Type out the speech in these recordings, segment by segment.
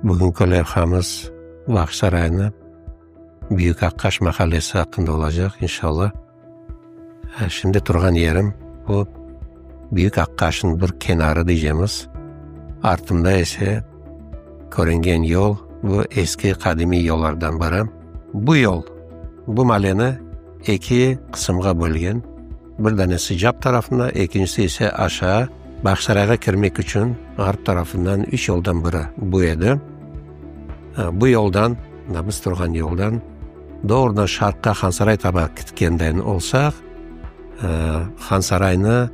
Bugünki levhamız Bağçasaraynı Büyük Aqqaş mahallesi aqqında olacaq, inşallah. Şimdi turğan yerim bu Büyük Aqqaşnıñ bir kenarı deycemiz. Artımda ise körüngen yol, bu eski qadimiy yollardan biri. Bu yol bu maleni eki qısımğa bölgen, bir danesi cap tarafına, ekincisi ise aşağı, Bağçasarayğa kirmek içün ğarp tarafından üç yoldan biri bu edi. Bu yoldan, mına biz turğan yoldan, doğrudan şarqqa Hansaray taba kitkenden olsaq, Hansaraynı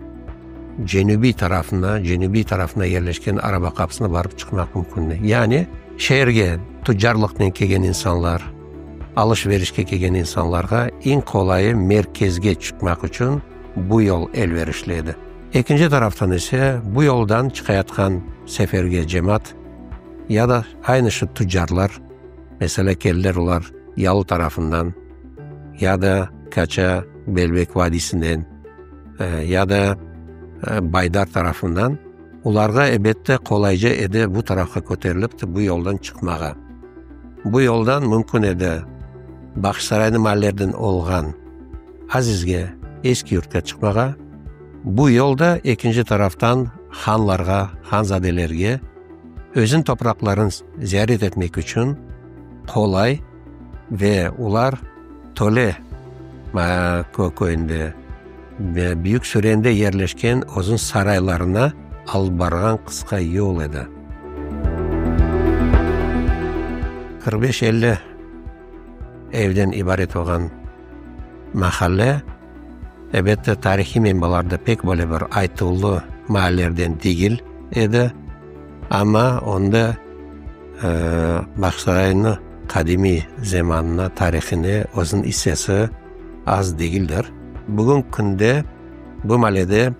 cenübiy tarafına, cenübiy tarafına yerleşken araba qapısına barıp çıqmaq mümkün. Yani şeerge tuccarlıqnen kelgen insanlar, alış-verişke kelgen insanlarğa eñ qolayı merkezge çıqmaq içün bu yol elverişli edi. Ekinci taraftan ise bu yoldan çıqayatqan seferge cemaat ya da aynı şu tuccarlar, meselâ, keldiler olar yalı tarafından ya da Kaça, Belbek vadiysinden ya da Baydar tarafından, olarğa, ebette, qolayca edi bu tarafqa köterilip de bu yoldan çıqmağa. Bu yoldan mümkün edi Bağçasaraynıñ maallerden olğan Azizge, Eski Yurtqa çıqmağa. Bu yol da ekinci taraftan hanlarğa, hanzadelerge özüñ topraqların ziyaret etmek içün qolay ve olar Töle köyünde, Büyük Sürende yerleşken özüñ saraylarına alıp barğan qısqa yol edi. 45-50 evden ibaret olğan mahalle, ebette, tarihiy menbalarda pek böyle bir aytuvlı maallerden degil edi, amma onda Bağçasaraynıñ qadimiy zamanına, tarihine özüniñ issesi az degildir. Bugünki künde bu mallede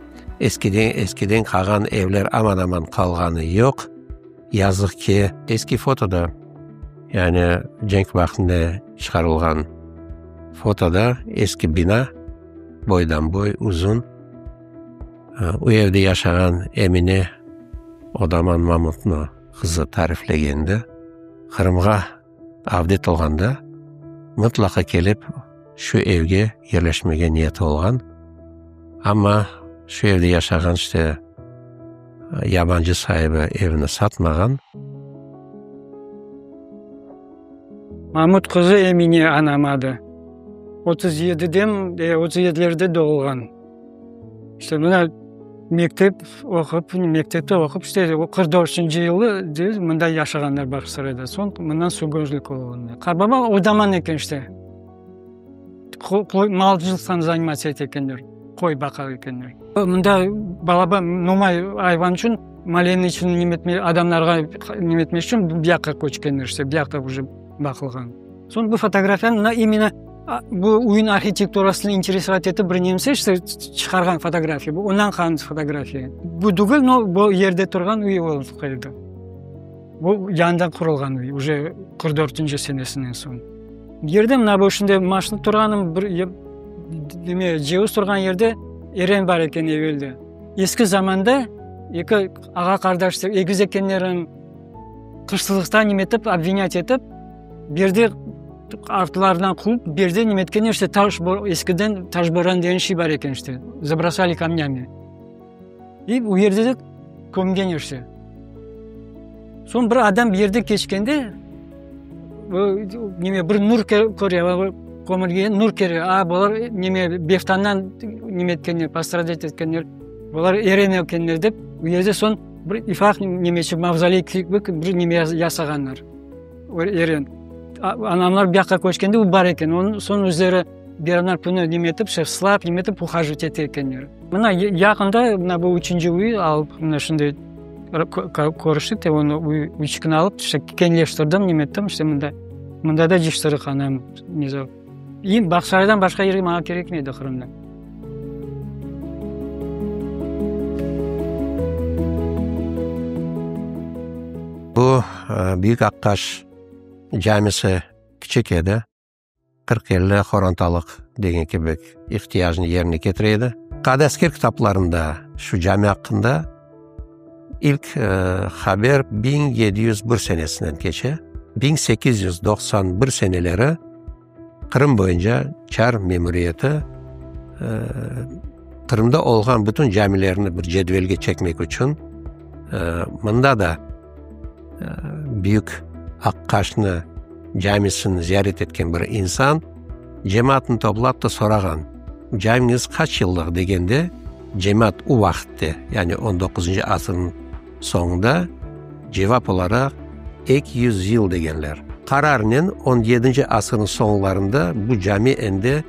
eskiden eskiden qalğan evler aman-aman qalğanı yoq. Yazıq ki, eski fotoda, yani cenk vaqtında çıqarılğan fotoda eski bina, boydan-boy uzun. O evde yaşağan Emine Odaman Mamutnı qızı tariflegendi, Qırımğa avdet olğanda mıtlaqa kelip şu evge yerleşmege niyeti olğan, amma şu evde yaşağan işte yabancı saibi evni satmağan. Mamut qızı Emine anam adı. Otuz yediden, otuz yedilerde doğulğan. İşte mına mektep oqup, mektepte oqup, işte o qırq dörtünci yılı mında yaşağanlar Bağçasarayda. Soñ mından sürgünlik olğanlar. Qartbaba odaman eken işte. Malcılıqtan zanimatsa ete ekenler, qoy baqa ekenler. Mında balaban nomay ayvan içün, maleniñ içün nemetme, adamlarğa nemetmek içün bu yaqqa köçkenler işte, bu yaqta uje baqılğan. Soñ bu fotografiyanı mına imенно bu üyniñ arhitekturasını interesovat etip bir nemse işte çıqarğan fotografiya, bu ondan qalğan fotografiya. Bu tügül, no bu yerde turğan üy ol edi. Bu yañıdan qurulğan üy, uje qırq dörtünci senesinden soñ. Yerde mına bu şimdi maşina turğanım bir neme ceviz turğan yerde eren bar eken evelde. Eski zamanda eki ağa qardaş egiz ekenlerin hırsızlıqta neme etip obvinyat etip bir de artlarından quvıp bir de neme etkenler işte taş eskiden taş boran degen şey bar eken işte zabrosali kamnyami. İ o yerde de kömgen işte. Soñ bir adam bir yerde keçkende, neme bir nur köre, kömürge nur kere, a bular neme beftandan neme etkenler, postradat etkenler, bular eren ekenler dep, o yerde soñ bir ufaq nemeci mavzoley kibi bir neme yasağanlar, eren. Anamlar bu yaqqa köçkende o bar eken, onı soñ özleri beranlar bunı neme etip, sılap, neme etip uhajivать ete ekenler. Mına yaqında mına bu üçünci üy alıp, mına şunday körüştik de, onı üy üçkini alıp, işte keñleştirdim, neme ettim, işte mında, mında da cıştırıq anam, ne Bağçasaraydan başqa yerge maña kerekmey edi Qırımda. Bu Büyük Aqqaş camisi kiçik edi. 40-50 qorantalıq degen kibi ihtiyacnı yerine ketire edi. Qadıasker kitaplarında şu cami aqqında. İlk haber 1701 senesinden keçe. 1891 seneleri Qırım boyunca çar memuriyeti Qırımda olğan bütün camilerni bir cedvelge çekmek içün mında da Büyük Aqqaşnı camisini ziyaret etken bir insan cemaatnı toplap da sorağan, Camiñiz qaç yıllıq? degende, cemaat o vaqıtte, yani on doquzıncı asırnıñ soñunda cevap olaraq 200 yıl degenler. Qararnen on yedinci asırnıñ soñlarında bu cami endi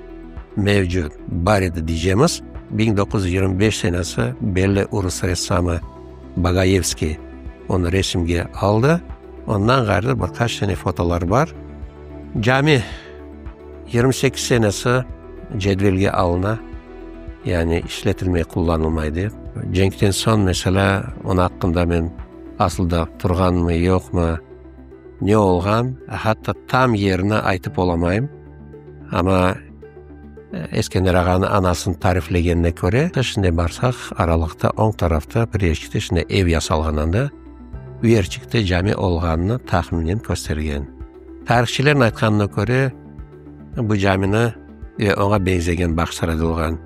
mevcut, bar edi diycemiz. 1925 senesi belli urus ressamı Bogayevskiy onı resimge aldı. Ondan ğayrı bir qaç tane fotolar bar. Cami 28 senesi cedvelge alına, yani işletilmey, qullanılmay dep. Cenkten soñ, meselâ, onıñ aqqında men asıl da turğanmı, yoqmı, ne olğan, hatta tam yerini aytıp olamayım. Amma Eskender ağanıñ anasınıñ tariflegenine köre, şimdi barsaq, aralıqta oñ tarafta bir yerçikte şimdi ev yasalğan anda, u yerçikte cami olğanını tahminen köstergen. Tarihçilerniñ aytqanına köre, bu camini ve oña beñzegen Bağçasarayda olğan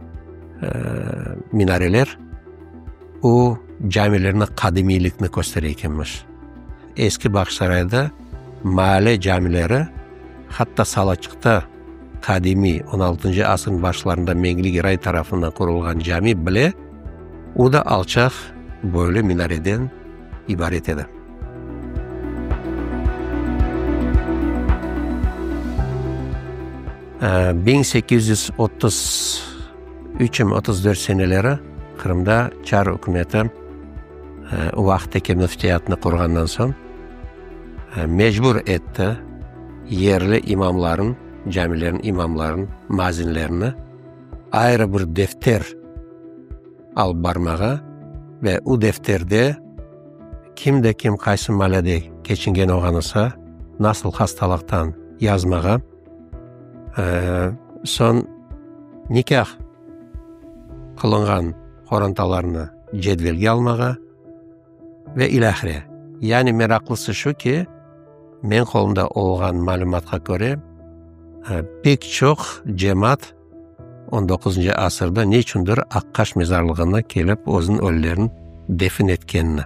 minareler o camilerniñ qadimiylikni köstere ekenmiş. Eski Bağçasarayda maale camileri, hatta Salaçıqta qadimiy on altıncı asırnıñ başlarında Mengli Geray tarafından qurulğan cami bile, o da alçaq boylu minareden ibaret edi. 1833 mi 34 seneleri Qırımda çar ükümeti o vaqıttaki müftiyatnı qurğandan soñ mecbur etti yerli imamların, camilerniñ imamların, mazinlerini ayrı bir defter alıp barmağa ve o defterde kim de kim qaysı malede keçingen olğan olsa, nasıl hastalıqtan yazmağa, soñ nikâh qılınğan qorantalarnı cedvelge almağa ve ilâhre. Yani meraqlısı şu ki, men qolumda olğan malümatqa köre, pek çoq cemaat on doquzıncı asırda ne içündir Aqqaş mezarlığına kelip özüniñ ölülerini defin etkenini.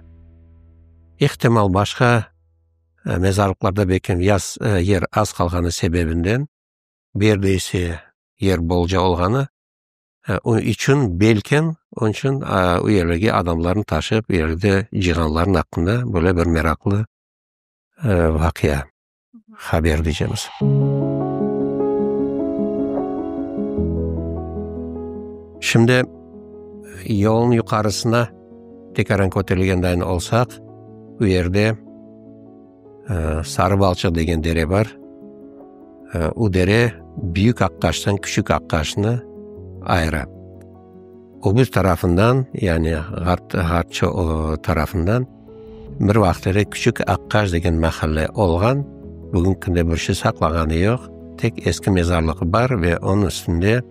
İhtimal, başqa mezarlıqlarda belki yaz yer az qalğanı sebebinden, bu yerde ise yer bolca olğanı içün, belki, onıñ içün o yerlerge adamlarnı taşıp, yerde cıyğanlarnıñ aqqında böyle bir meraqlı vaqia. Haber diycemiz. Şimdi yolnıñ yuqarısına tekaran köterilgendayin olsaq, u yerde Sarı Balçıq degen dere bar. U dere Büyük Aqqaştan Küçük Aqqaşnı ayıra. Öbür tarafından, yani ğarp, ğarpça tarafından bir vaqıtları Küçük Aqqaş degen mahalle olğan, bugünki künde bir şey saqlağanı yoq, tek eski mezarlığı bar ve onıñ üstünde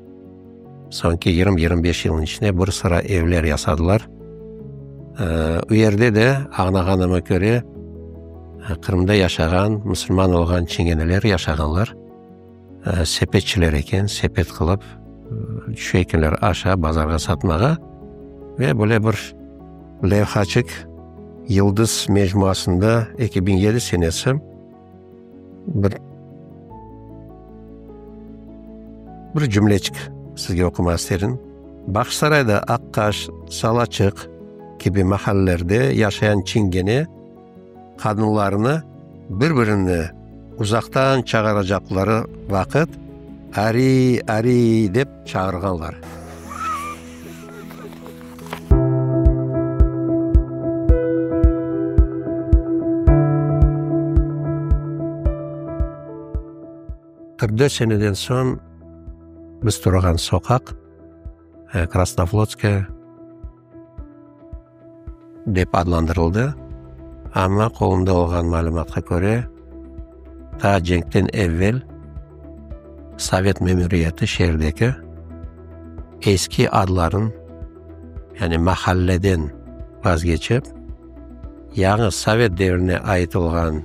soñki 20-25 yılnıñ içinde bir sıra evler yasadılar. O yerde de, añlağanıma köre, Qırımda yaşağan, musulman olğan çingeneler yaşağanlar. Sepetçiler eken, sepet qılıp tüşe ekenler aşağı bazarğa satmağa. Ve böyle bir levhaçık Yıldız mecmuasında 2007 senesi bir bir cümleçik sizge oqumaq isterim. Bağçasarayda Aqqaş, Salaçıq kibi mahallelerde yaşayan çingene qadınlarnı bir-birini uzaqtan çağıracaqları vaqıt Ariy, ariy dep çağırğanlar. 44 seneden soñ biz turğan soqaq, Krasnoflotskaya, dep adlandırıldı, amma qolumda olğan malümatqa köre, taa cenkten evel sovet memuriyeti şeerdeki eski adların, yani mahalleden vazgeçip, Yañı sovet devrine ait olğan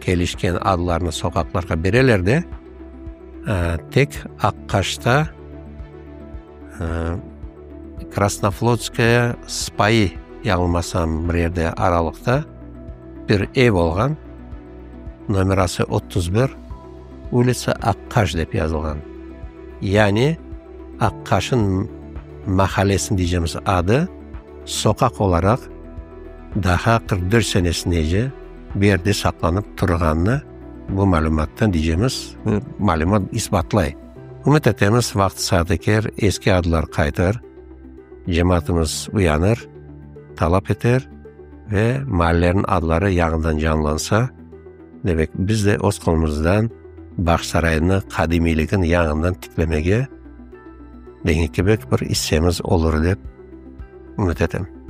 kelişken adlarnı soqaqlarğa bereler de, tek Aqqaşta Krasnoflotskaya Spayı, yañılmasam, bir yerde aralıqta bir ev olğan, nomerası 31, ulitsa Aqqaş dep yazılğan. Yani Aqqaşnıñ mahallesiniñ diycemiz adı soqaq olaraq daha 44 senesinece bu yerde saqlanıp turğanını bu malümattan diycemiz, bu malümat isbatlay. Ümüt etemiz, vaqtı-saatı kelir, eski adlar qaytır, cemaatımız uyanır, talap eter ve maallelerniñ adları yañıdan canlansa, demek, biz de öz qolumızdan Bağçasaraynı qadimiyligini yañıdan tiklemege, degen kibi, bir issemiz olur dep ümüt etem.